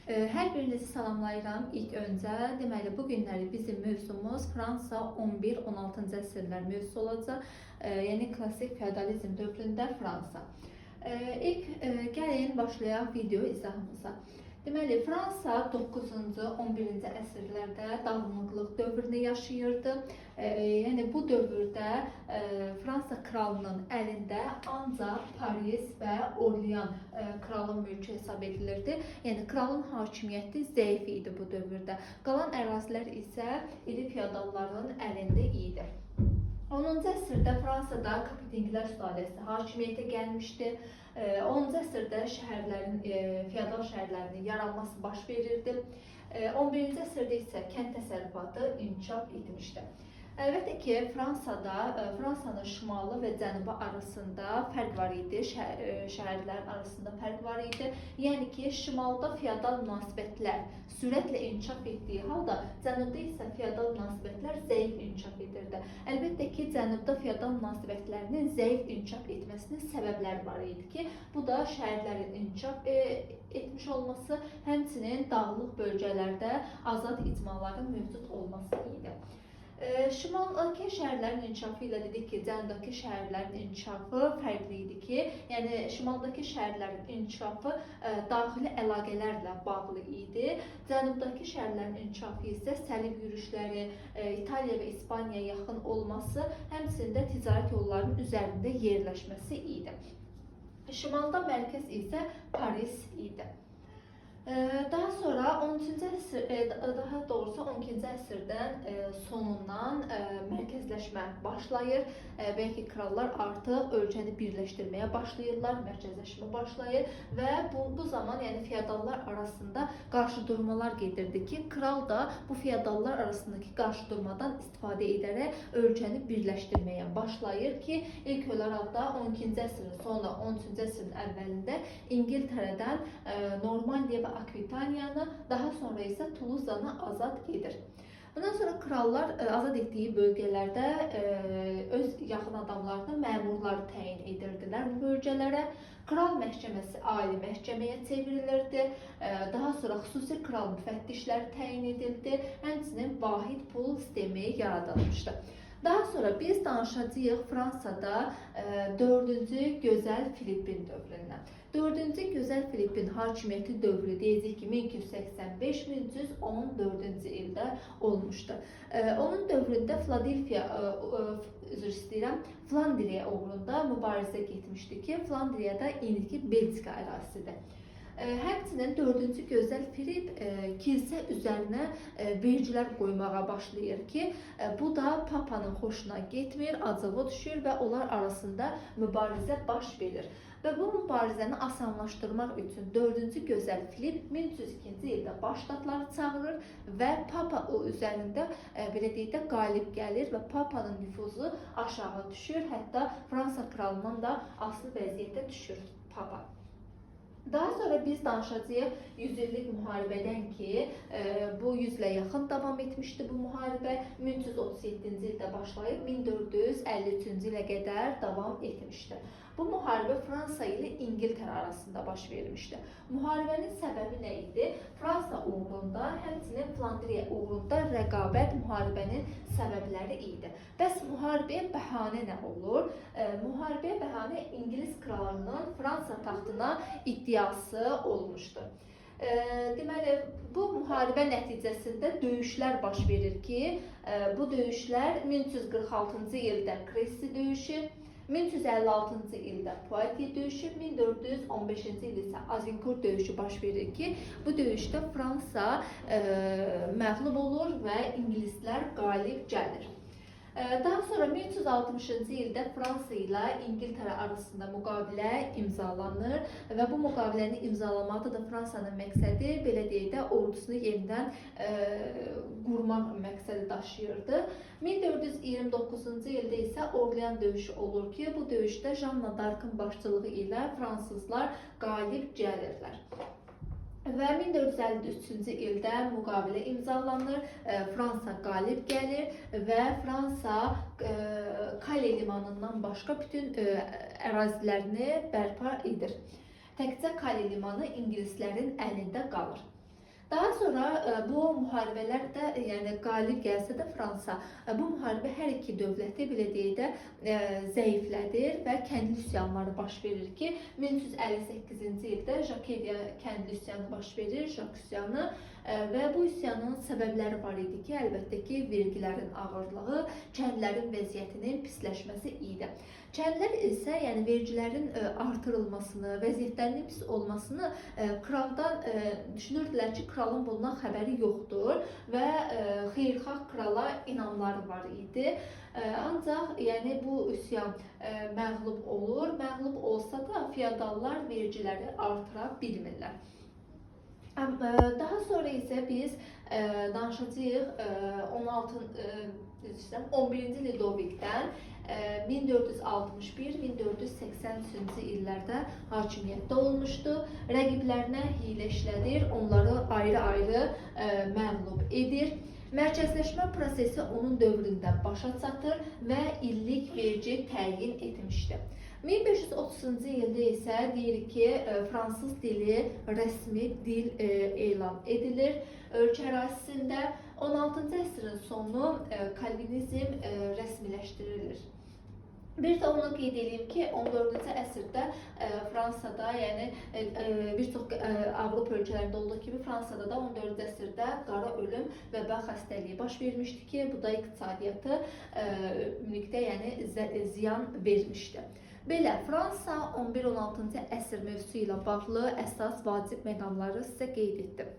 Hər birinizi salamlayıram ilk öncə. Deməli, bu günləri bizim mövzumuz Fransa 11-16-cı əsrlər mövzusu olacaq. Yəni klassik feodalizm dövründə Fransa. İlk gəlin başlayaq video izahımıza. Deməli, Fransa 9-cu, 11-ci əsrlərdə dağınıqlıq dövrünü yaşayırdı. Yəni bu dövrdə Fransa kralının əlində ancaq Paris və Orlean kralın mülkü hesab edilirdi. Yəni kralın hakimiyyəti zəif idi bu dövrdə. Qalan ərazilər isə iri feodalların əlində idi. 10-cu əsrdə Fransada Kapetinglər sülaləsi hakimiyyətə gəlmişdi. 10-cu əsrdə şəhərlərin, feodal şəhərlərinin yaranması baş verirdi. 11-ci əsrdə isə kənd təsərrüfatı inkişaf etmişdi. Əlbəttə ki, Fransada, Fransanın şimalı və cənubu arasında fərq var idi, şəhərlərin arasında fərq var idi. Yəni ki, şimalda feodal münasibətlər sürətlə inkişaf etdiyi halda, cənubda isə feodal münasibətlər zəif inkişaf edirdi. Əlbəttə ki, cənubda feodal münasibətlərinin zəif inkişaf etməsinin səbəbləri var idi ki, bu da şəhərlərin inkişaf etmiş olması, həmçinin dağlıq bölgələrdə azad icmaların mövcud olması idi. Şimaldakı şəhərlərin inkişafı ilə dedik ki, cənubdakı şəhərlərin inkişafı fərqli idi ki, yəni şimaldakı şəhərlərin inkişafı daxili əlaqələrlə bağlı idi. Cənubdakı şəhərlərin inkişafı isə səlib yürüşləri, İtaliya və İspaniyaya yaxın olması, həmçinin də ticarət yollarının üzərində yerləşməsi idi. Şimalda mərkəz isə Paris idi. Daha sonra 13-cü əsr, daha doğrusu 12-ci əsrdən sonundan mərkəzləşmə başlayır. Bəlkə krallar artıq ölkəni birləşdirməyə başlayırlar, mərkəzləşmə başlayır və bu zaman yəni feodallar arasında qarşıdurmalar gedirdi ki, kral da bu feodallar arasındakı qarşıdurmadan istifadə edərək ölkəni birləşdirməyə başlayır ki, ilk olaraq da 12-ci əsrin sonu, 13-cü əsrin əvvəlində İngiltərədən Normandiya və Akvitaniyanı, daha sonra isə Tuluzanı azad edir. Bundan sonra krallar azad etdiyi bölgələrdə öz yaxın adamlarını məmurlar təyin edirdilər bu bölgələrə. Kral məhkəməsi ali məhkəməyə çevrilirdi. Daha sonra xüsusi kral müfəttişləri təyin edildi. Həmçinin vahid pul sistemi yaradılmışdı. Daha sonra biz danışacağıq Fransada 4-cü gözəl Filippin dövründən. 4-cü gözəl Filippin hakimiyyəti dövrü deyəcək ki, 1285-1314-cü ildə olmuşdu. Onun dövründə Filadelfiya, üzr istəyirəm, Flandriya uğrunda mübarizə getmişdi ki, Flandriyada indiki Belçika ərazisidir. Həmçinin 4-cü gözəl Filip kilsə üzərinə vergilər qoymağa başlayır ki, bu da papanın xoşuna getmir, acığı düşür və onlar arasında mübarizə baş verir. Və bu mübarizəni asanlaşdırmaq üçün 4-cü gözəl Filip 1302-ci ildə başştatları çağırır və papa o üzərində belə deyək də qalib gəlir və papanın nüfuzu aşağı düşür, hətta Fransa kralından da asılı vəziyyətə düşür papa. Daha sonra biz danışacağıq 100 illik müharibədən ki, bu 100 ilə yaxın davam etmişdi bu müharibə. 1337-ci ildə başlayıb 1453-cü ilə qədər davam etmişdi. Bu müharibə Fransa ilə İngiltərə arasında baş vermişdi. Müharibənin səbəbi nə idi? Fransa uğrunda, həmçinin Flandriya uğrunda rəqabət müharibənin səbəbləri idi. Bəs müharibəyə bəhanə nə olur? Müharibəyə bəhanə İngilis kralının Fransa taxtına iddiası olmuşdu. Deməli, bu müharibə nəticəsində döyüşlər baş verir ki, bu döyüşlər 1346-cı ildə Cressy döyüşü, 1356-cı ildə Poitiers döyüşü, 1415-ci ildə isə Agincourt döyüşü baş verir ki, bu döyüşdə Fransa məğlub olur və ingilislər qalib gəlir. Daha sonra 1360-cı ildə Fransa ilə İngiltərə arasında müqavilə imzalanır və bu müqaviləni imzalamaqda da Fransanın məqsədi belə deyək də ordusunu yenidən qurmaq məqsədi daşıyırdı. 1429-cu ildə isə Orlean döyüşü olur ki, bu döyüşdə Janna d'Arcın başçılığı ilə fransızlar qalib gəlirlər. Və 1453-cü ildə müqavilə imzalanır, Fransa qalib gəlir və Fransa Kale limanından başqa bütün ərazilərini bərpa edir. Təkcə Kale limanı ingilislərin əlində qalır. Daha sonra bu müharibələrdə, yəni qalib gəlsə də Fransa, bu müharibə hər iki dövləti belə deyək də zəiflədir və kəndli üsyanları baş verir ki, 1358-ci ildə Jakeriya kəndli üsyanı baş verir, Jak üsyanı və bu üsyanın səbəbləri var idi ki, əlbəttə ki, vergilərin ağırlığı, kəndlərin vəziyyətinin pisləşməsi idi. Kəndlər isə, yəni vergilərin artırılmasını, vəziyyətlərinin pis olmasını kraldan düşünürdülər ki, kralın bundan xəbəri yoxdur və xeyirxah krala inamları var idi. Ancaq yəni bu üsyan məğlub olur. Məğlub olsa da feodallar vergiləri artıra bilmirlər. Daha sonra isə biz danışacağıq 16 üzr istəyirəm, 11-ci Lidovikdən 1461-1483-cü illərdə hakimiyyətdə olmuşdu. Rəqiblərinə hiylə işlədir, onları ayrı-ayrı məğlub edir. Mərkəzləşmə prosesi onun dövründə başa çatır və illik vergi təyin etmişdi. 1530-cu ildə isə deyirik ki, fransız dili rəsmi dil elan edilir. Ölkə ərazisində 16-cı əsrin sonu kalvinizm rəsmiləşdirilir. Bir də onu qeyd edeyim ki, 14-cü əsrdə Fransada, yəni bir çox Avropa ölkələrində olduğu kimi Fransada da 14-cü əsrdə qara ölüm vəba xəstəliyi baş vermişdi ki, bu da iqtisadiyyatı ümumilikdə yəni ziyan vermişdi. Belə, Fransa 11-16-cı əsr mövzusu ilə bağlı əsas vacib məqamları sizə qeyd etdim.